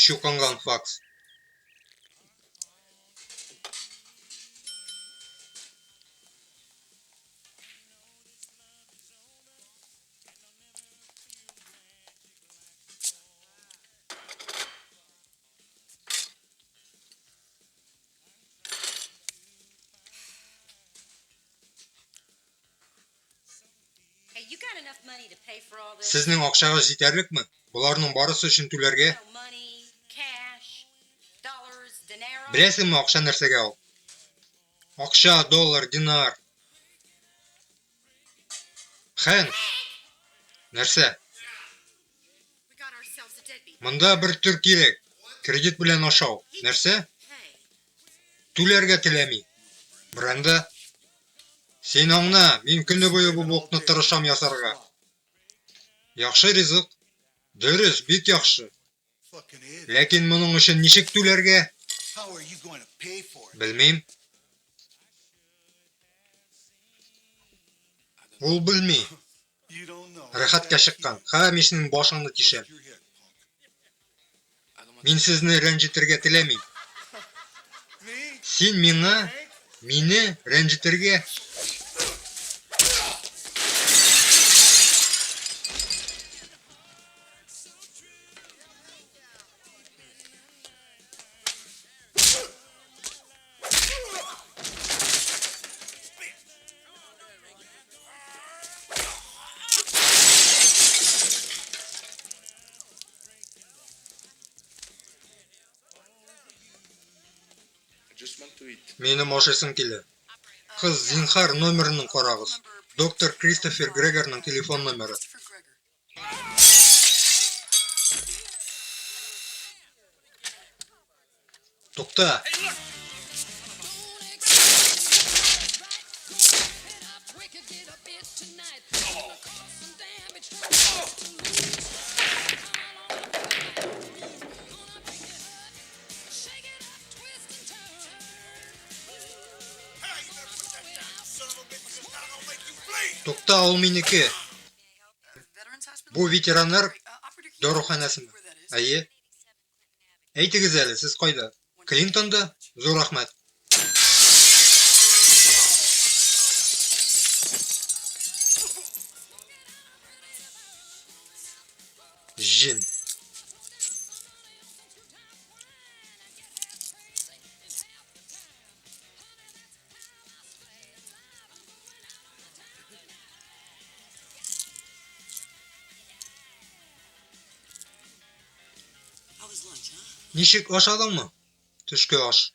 Чукынган факс. Сезнең акчагыз җитәрлекме? Боларның барысы өчен түләргә? Беләсеңме, акча нәрсәгә ул? Акча, доллар, динар. Хэнк! Нәрсә? Монда бер төр кирәк. Кредит белән ашау. Нәрсә? Түләргә теләми. Бренда. Син аңна, мин көне буе бу бокны тырышам ясарга. Яхшы ризык. Дөрес, бик яхшы. Ләкин моның өчен ничек түләргә? Белмим. Ул белми. Рәхәткә чыккан. Ха, мин синең башыңны тишәм. Мин сезне рәнҗетергә теләмим. Син миңа, мине рәнҗетергә... Минем ашыйсым килә. Кыз, зинһар, номерын карагыз. Доктор Кристофер Грегорның телефон номеры. Тукта! Тукта, ул минеке. Бу ветераннар даруханәсеме? Әйе. Әйтегез әле, сез кайда? Клинтонда? Зур рәхмәт. Җен. Ничек ашадыңмы? Төшке аш.